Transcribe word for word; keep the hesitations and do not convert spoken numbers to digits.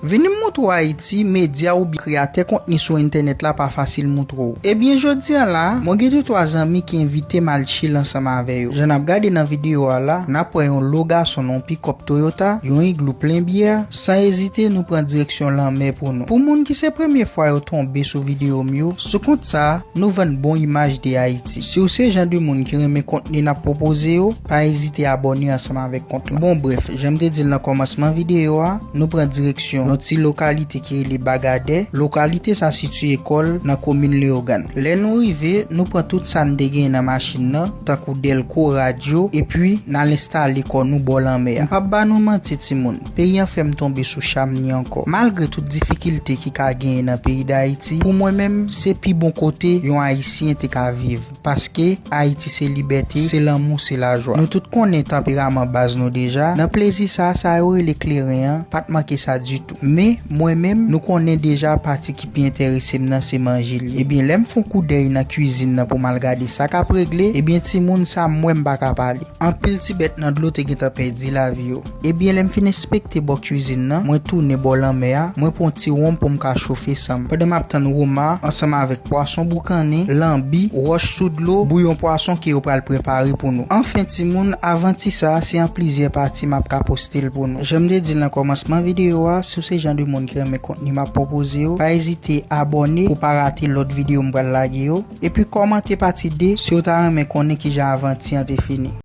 Vini m moutre w Ayiti, medya oubyen kreyatè kontni sou entènèt la pa fasil moutre w. Ebyen, jodi a la, mwen gen de twa zanmi ki envite m al chill ansanm avè yo. Jan n ap gade nan videyo a la, n ap wè yon lo gason nan yon pikòp Toyota, yon iglou plen byè. San ezite, nou pran direksyon lanmè pou nou. Pou moun ki se premye fwa yo tonbe sou videyo m yo, sou kont sa a, nou vann bon imaj de Ayiti. Si w se jan de moun ki renmen kontni n ap pwopoze yo, pa ezite abòne ansanm avèk kont la. Bon, brèf, jan m te di l nan kòmansman videyo a, nou pran direksyon yon ti lokalite ki rele Bagadè. Lokalite sa sitiye kò l nan komin Leyogàn. Lè nou rive, nou pran tout sa n te genyen nan machin nan, tankou dèlko, radyo, epi n al enstale kò nou bò lanmè a. M p ap ba nou manti, timoun, peyi an fè m tonbe sou cham ni ankò. Malgre tout difikilte ki ka genyen nan peyi Dayiti, pou mwen menm, se pi bon kote yon Ayisyen te ka viv. Paske Ayiti se libète, se lanmou, se lajwa. Nou tout konnen tanperaman baz nou deja. Nan plezi sa, sa yo rele kleren an, pa t manke sa ditou. Men, mwen menm, nou konnen deja pati ki pi enterese m nan se manje li. Ebyen, lè m fè yon koudèy nan kwizin nan pou m al gade sa k ap regle, ebyen, timoun, sa m wè m pa ka pale. Anpil ti bèt nan dlo te gentan pèdi lavi yo. Ebyen, lè m fin enspekte bò kwizin nan, mwen tounen bò lanmè a, mwen pran yon ti wonm pou m ka chofe san m. Pandan m ap tann wonm a, ansanm avèk pwason boukannen, lanbi, wòch sou dlo, bouyon pwason ke yo pral prepare pou nou. Anfen, timoun, avanti sa a, se an plizyè pati m ap ka poste l pou nou. Jan m te di l nan kòmansman videyo a, si w se jan de moun ki renmen kontni m ap pwopoze yo, pa ezite abòne pou w pa rate lòt videyo m pral lage yo. Epi kòmante pati de si w ta renmen konnen kijan avanti an te fini.